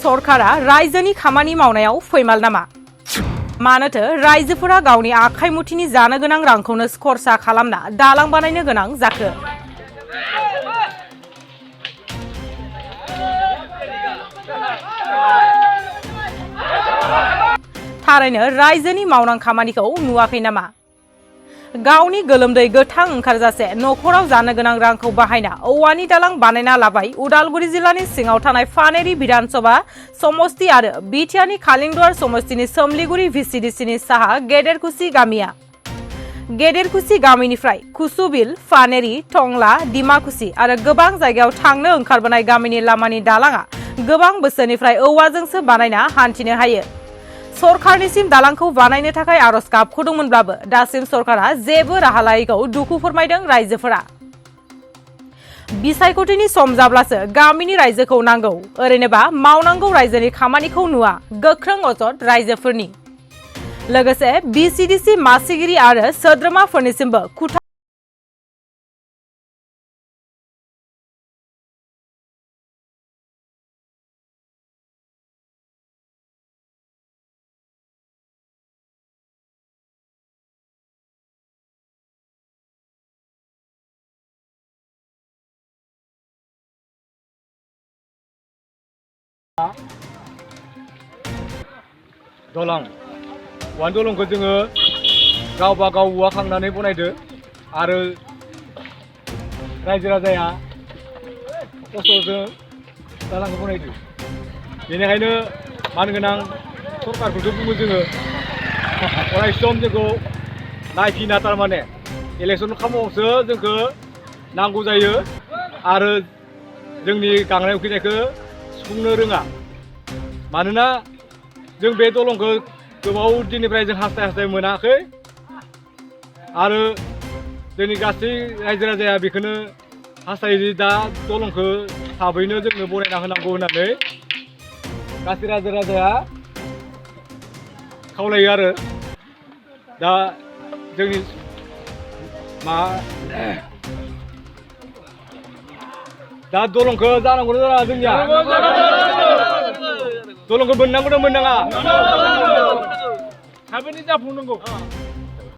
सरकारा रायजोनि खामानि मावनायाव फैमाल नामा? मानोथो रायजोफोरा गावनि आखाइ मुथिनि जानो गोनां रांखौनो खरसा खालामना दालां बानायनो गोनां जाखो? थारैनो रायजोनि मावनां खामानिखौ नुवाखै नामा? गावनि गोलोमदै गोथां ओंखारजासे नखराव जानो गोनां रांखौ बाहायना औवानि दालां बानायना लाबाय उदालगुरि जिल्लानि सिङाव थानाय फानेरि बिधानसभा समस्ति आरो बिटिआरनि खालिंदुवार समस्तिनि सोमलिगुरि भिसिडिसिनि साहा गेदेरकुसि गामिया। गेदेरकुसि गामिनिफ्राय कुसुबिल, फानेरि, टंला, डिमाकुसि आरो गोबां जायगायाव थांनो ओंखारबोनाय गामिनि लामानि दालांआ गोबां बोसोरनिफ्राय औवाजोंसो बानायना हान्थिनो हायो। सरकारनिसिम दालांखौ बानायनो थाखाय आरज गाबख'दोंमोनब्लाबो दासिम सरकारा जेबो राहा लायैखौ दुखु फोरमायदों रायजोफोरा। बिसायख'थिनि सम जाब्लासो गामिनि रायजोखौ नांगौ, ओरैनोबा मावनांगौ रायजोनि खामानिखौ नुवा गोख्रों अजद रायजोफोरनि। लोगोसे भिसिडिसि मासिगिरि आरो सोद्रोमाफोरनिसिमबो खुथा दलं वान दलंखौ जोङो गावबा गाव औवा खांनानै बनायदो आरो रायजो राजाया खस्थ'जों दालांखौ बनायदो। बेनिखायनो मानगोनां सरकारखौथ' बुङो जोङो अराय सम जोंखौ नायफिना, थारमाने इलेक्सन खामावसो जोंखौ नांगौ जायो आरो जोंनि गांनाय उखैनायखौ सुफुंनो रोङा। मानोना जों बे दलंखौ गोबाव दिननिफ्राय जों हास्थाय मोनाखै आरो जोंनि गासै रायजो राजाया बेखौनो हास्थायो दा दलंखौ थाबैनो जोंनो बनायना होनांगौ होननानै गासै रायजो राजाया खावलायो आरो दा जोंनि दा दलंखौ जानांगौना जानाङा जोंनिया? दलंखौ मोननांगौना मोननाङा? थाबैनो जाफुंनांगौ।